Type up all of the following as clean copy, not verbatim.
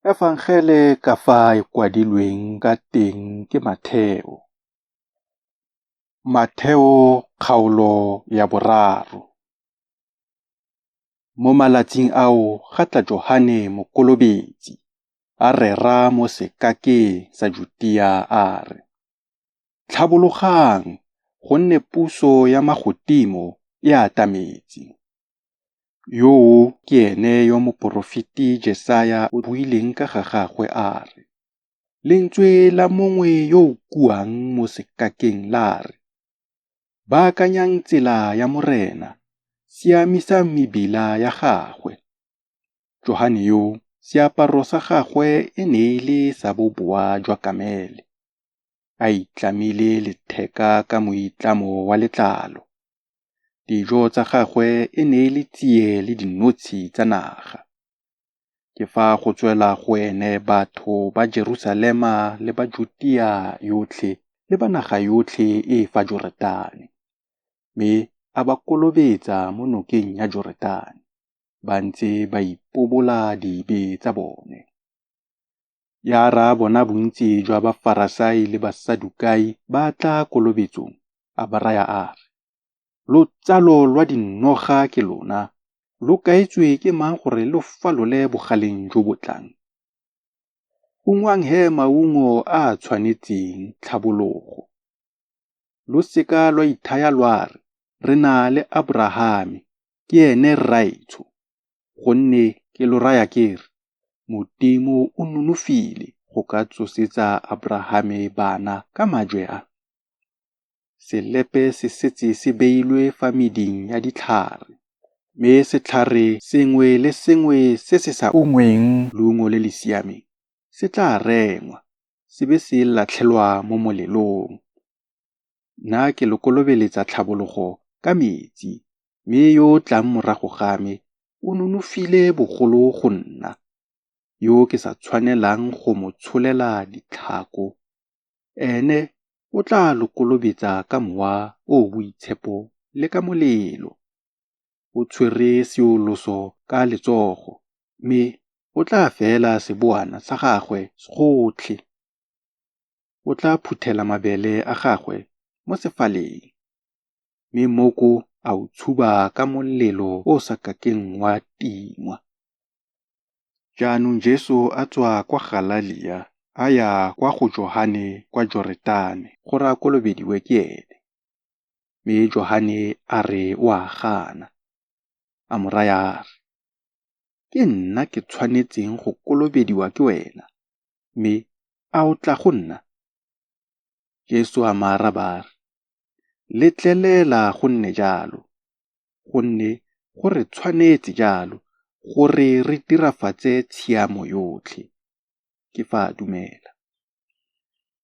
Efangele ka fa e kwadilweng ka teng ke Matheo. Matheo kgaolo ya 3. Mo malatsing ao ga tla Johane Mokolobetsi, a rera mo sekakeng sa Jutea a re, Tlhabologang, gonne puso ya magodimo e atametse. Yoo ke ene yo moporofeti Jesaya a buileng ka ga gagwe a re, Lentswe la mongwe yo o kuang mo sekakeng la re, Baakanyang tsela ya Morena, siamisang mebila ya gagwe. Johane yo, seaparo sa gagwe e ne e le sa boboa jwa kamele, a itlamile letheka ka moitlamo wa letlalo. Dijo tsa gagwe e ne e le tsie le dinotshe tsa naga. Ke fa go tswela go ene batho ba Jerusalema le ba Jutea yotlhe le ba naga yotlhe e e fa Joretane, mme a ba kolobetsa mo nokeng ya Joretane, ba ntse ba ipobola dibe tsa bone. Ya re a bona bontsi jwa Bafarasai le Basadukai ba tla kolobetsong, a ba raya a re, Lotsalo lwa dinoga ke lona, lo kaetswe ke mang gore lo falole bogaleng jo bo tlang? Ungwang he maungo a a tshwanetseng tlhabologo. Lo se ka lwa ithaya lwa re, Re na le Aborahame, ke ene rraetsho, gonne ke lo raya ke re, Modimo o nonofile go ka tsosetsa Aborahame bana ka majwe a. Selepe se setse se beilwe fa meding ya ditlhare, mme setlhare sengwe le sengwe se se sa ungweng leungo le le siameng se tla rengwa, se be se latlhelwa mo molelong. Nna ke lo kolobeletsa tlhabologo ka metsi, mme yo o tlang morago ga me o nonofile bogolo go nna, yo ke sa tshwanelang go mo tsholela ditlhako; ene o tla lo kolobetsa ka Mowa o o Boitshepo le ka molelo. O tshwere seoloso ka letsogo, mme o tla feela seboana sa gagwe gotlhe. O tla phuthela mabele a gagwe mo sefaleng, mme mmoko a o tshuba ka molelo o o sa kakeng wa tingwa. Jaanong Jesu a tswa kwa Galalea a ya kwa go Johane kwa Joretane gore a kolobediwe ke ene. Mme Johane a re o a gana, a mo raya a re, Ke nna ke tshwanetseng go kolobediwa ke wena, mme a o tla go nna? Jesu a mo araba a re, Letlelela go nne jalo, gonne go re tshwanetse jalo gore re dirafatse tshiamo yotlhe. Ke fa a dumela.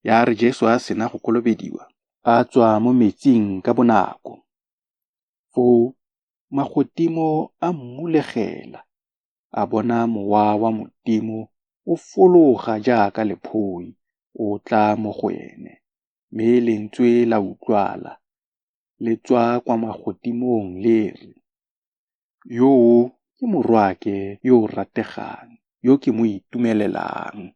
Ya re Jesu a sena go kolobediwa, a tswa mo metsing ka bonako. Foo magodimo a mmulegela, a bona Mowa wa Modimo o fologa jaaka lephoi o tla mo go ene, mme lentswe la utlwala le tswa kwa magodimong le re, Yo ke Morwaake yo o rategang, yo ke mo itumelelang.